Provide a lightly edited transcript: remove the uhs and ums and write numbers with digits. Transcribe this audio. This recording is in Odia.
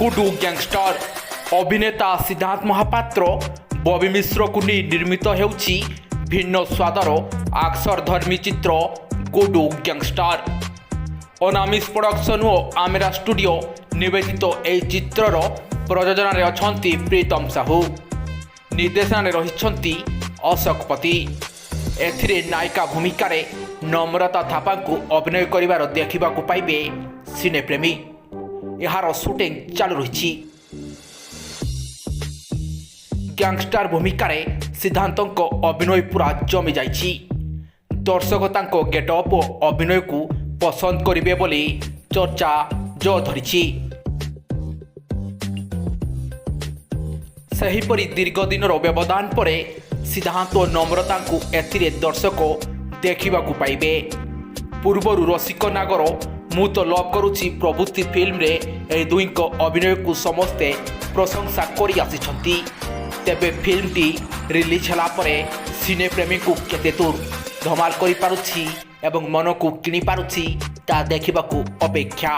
ଗୁଡୁ ଗ୍ୟାଙ୍ଗଷ୍ଟର। ଅଭିନେତା ସିଦ୍ଧାନ୍ତ ମହାପାତ୍ର, ବବି ମିଶ୍ରକୁ ନେଇ ନିର୍ମିତ ହେଉଛି ଭିନ୍ନ ସ୍ୱାଦର ଆକ୍ସନ ଧର୍ମୀ ଚିତ୍ର ଗୁଡୁ ଗ୍ୟାଙ୍ଗଷ୍ଟର। ଅନାମିଷ ପ୍ରଡକ୍ସନ ଓ ଆମେରା ଷ୍ଟୁଡିଓ ନିବେଦିତ ଏହି ଚିତ୍ରର ପ୍ରଯୋଜନାରେ ଅଛନ୍ତି ପ୍ରୀତମ ସାହୁ, ନିର୍ଦ୍ଦେଶନାରେ ରହିଛନ୍ତି ଅଶୋକ ପତି। ଏଥିରେ ନାୟିକା ଭୂମିକାରେ ନମ୍ରତା ଥାପାଙ୍କୁ ଅଭିନୟ କରିବାର ଦେଖିବାକୁ ପାଇବେ ସିନେପ୍ରେମୀ। ଏହାର ସୁଟିଂ ଚାଲୁ ରହିଛି। ଗ୍ୟାଙ୍ଗଷ୍ଟାର ଭୂମିକାରେ ସିଦ୍ଧାନ୍ତଙ୍କ ଅଭିନୟ ପୁରା ଜମି ଯାଇଛି। ଦର୍ଶକ ତାଙ୍କ ଗେଟଅପ୍ ଓ ଅଭିନୟକୁ ପସନ୍ଦ କରିବେ ବୋଲି ଚର୍ଚ୍ଚା ଜୋର ଧରିଛି। ସେହିପରି ଦୀର୍ଘ ଦିନର ବ୍ୟବଧାନ ପରେ ସିଦ୍ଧାନ୍ତ ଓ ନମ୍ରତାଙ୍କୁ ଏଥିରେ ଦର୍ଶକ ଦେଖିବାକୁ ପାଇବେ। ପୂର୍ବରୁ ରସିକ ନାଗର, ମୁଁ ତ ଲଭ୍ କରୁଛି ପ୍ରଭୃତି ଫିଲ୍ମରେ ଏହି ଦୁହିଁଙ୍କ ଅଭିନୟକୁ ସମସ୍ତେ ପ୍ରଶଂସା କରି ଆସିଛନ୍ତି। ତେବେ ଫିଲ୍ମଟି ରିଲିଜ୍ ହେଲା ପରେ ସିନେପ୍ରେମୀଙ୍କୁ କେତେ ଦୂର ଧମାଲ କରିପାରୁଛି ଏବଂ ମନକୁ କିଣିପାରୁଛି, ତାହା ଦେଖିବାକୁ ଅପେକ୍ଷା।